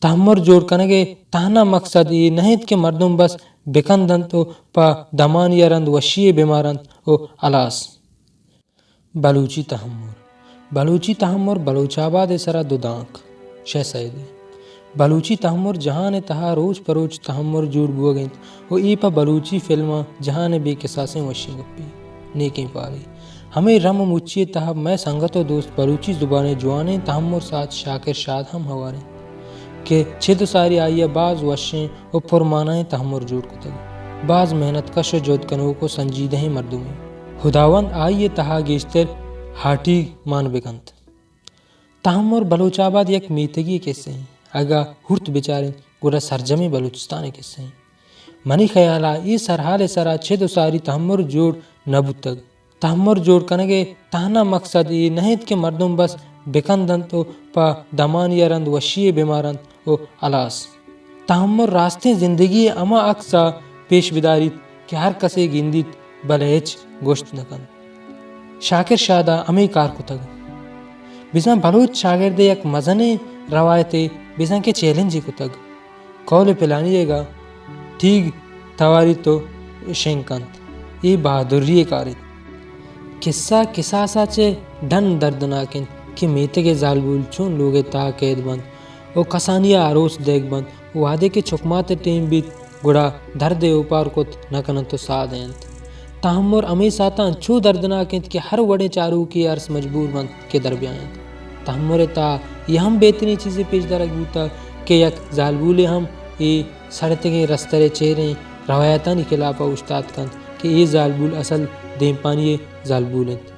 تہمر جوڑ کنگ ءِ تہنا مقصد اے نہ انت کہ مردم بس بکندنت و پہ دمانی ءَ رند وشی ءَ بمارنت و ہلاس۔ بلوچی تہمر۔ بلوچی تہمر بلوچ آباد ءِ سرا دو دانک۔ شے سید۔ بلوچی تہمر جہان ءِ تہا روچ پہ روچ تہمر جوڑ بوگ ءَ انت و اے پہ بلوچی فلماں جہان ءِ بے کساسیں وشیں گپے، نیکیں پارے۔ ہمے رم و مچی ءِ تہا مئے سنگت و دوست بلوچی زبان ءِ جوانیں تہمر ساچ شاکر شاد ہم ہوار انت کہ چد و ساری آئی ءَ باز وشیں و پرمانائیں تہمر جوڑ کتگ۔ باز محنت کش و جہد کنوک و سنجیدہیں مردمے۔ ہداوند آئی ءِ تہا گیشتر ہاٹیگ مان بکنت۔ تہمر بلوچ آباد یک میتگی کسہ ایں۔ اگاں ہورت بچاریں گڑا سرجمیں بلوچستان ءِ کسہ ایں۔ منی خیال ءَ اے سرحال ءِ سرا چد و ساری تہمر جوڑ نہ بوتگ۔ تہمر جوڑ کنگ ءِ تہنا مقصد اے نہ انت کہ مردم بس بکندنت و پہ دمانی ءَ رند وشی ءَ بمارنت و ہلاس۔ تہمر راستیں زندگی ءِ ہما عکس ءَ پیش بداریت کہ ہر کسے گندیت بلے ہچ گوشت نہ کنت۔ شاکر شاد ءَ ہمے کار کتگ۔ بزاں بلوچ چاگرد ءِ یک مزنیں روایتے بزاں کہ چیلنجے کتگ۔ قول پلانی ئیگ ءَ ٹیگ تواریت و شنگ کنت۔ اے بہادری ءِ کاریت۔ کسہ کساس ءَ چہ ڈن دردناک انت کہ میتگ ءِ زالبول چون لوگ ءِ تہا قید بنت و کسانی ءَ آروس دیگ بنت۔ وہدے کہ چکمات ءِ ٹیم بیت گڑا درد ءِ اوپار کت نہ کننت و ساہ دئینت۔ تہمر ہمے ساعتاں انچو دردناک انت کہ ہر وڑیں چاروکے ءَ ارس مجبور بنت کہ در بیاینت۔ تہمر ءِ تہا اے ہم بہتریں چیزے پیش دارگ بوتگ کہ یک زالبولے ہم اے سڑتگیں رستر ءِ چیریں روایتانی خلاف ءَ اوشتات کنت کہ اے زالبول اصل دیمپانی ءِ زالبول انت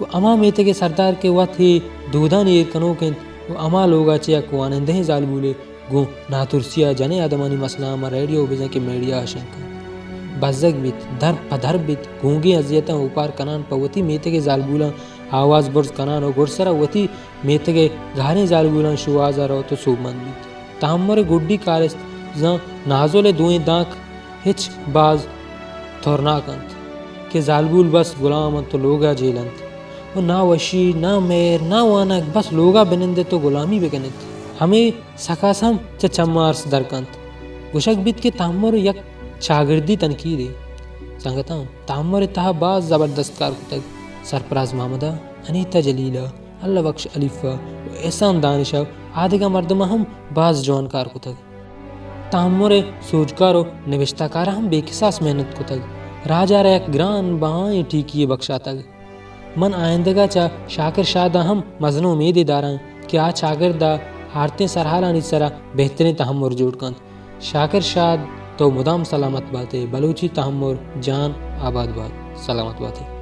و ہما میتگ ءِ سردار کہ وت اے دودانی ایر کنوک انت و ہما لوگ ءَ چہ یک وانندہیں زالبولے گوں ناترسی ءَ جنیں آدمانی مسئلہاں ماں ریڈیو بزاں کہ میڈیا ءَ شنگ کنت۔ بزگ بیت، در پہ در بیت، گونگیں اذیتاں اوپار کنان پہ وتی میتگ ءِ زالبولاں آواز برز کنان و گڈسرا وتی میتگ ءِ گہریں زالبولاں شوہاز ءَ روت و سوبمند بیت۔ تہمر ءِ گڈی کارست بزاں نازل ءِ دوئیں دانک ہچ باز تورناک انت کہ زالبول بس گلام انت و لوگ ءَ جیل انت و نا وشی، نا مہر، نا وانگ، بس لوگ ءَ بنند ات و گلامی بکن ات۔ ہمے سکاس ہم چہ چم ءَ ارس در کنت۔ گوشگ بیت کہ تہمر یک چاگردی تنقیدے۔ سنگتاں، تہمر ءِ تہا باز زبردست کار کتگ۔ سرفراز محمد ءَ، انیتا جلیل ءَ، اللہ بخش حلیف ءَ و احسان دانش ءَ و آدگہ مردماں ہم باز جوان کار کتگ۔ تہمر ءِ سوجکار و نبشتہ کاراں ہم بے کساس محنت کتگ۔ راج ءَ را یک گران بہائیں ٹیکی یے بکشاتگ۔ من آیندگ ءَ چہ شاکر شاد ءَ ہم مزن امیدے داراں کہ آ چاگرد ءَ آرتیں سرحالانی سرا بہتریں تہمر جوڑ کنت۔ شاکر شاد، تو مدام سلامت بات ئے۔ بلوچی تہمر جان آباد بات۔ سلامت بات ئے۔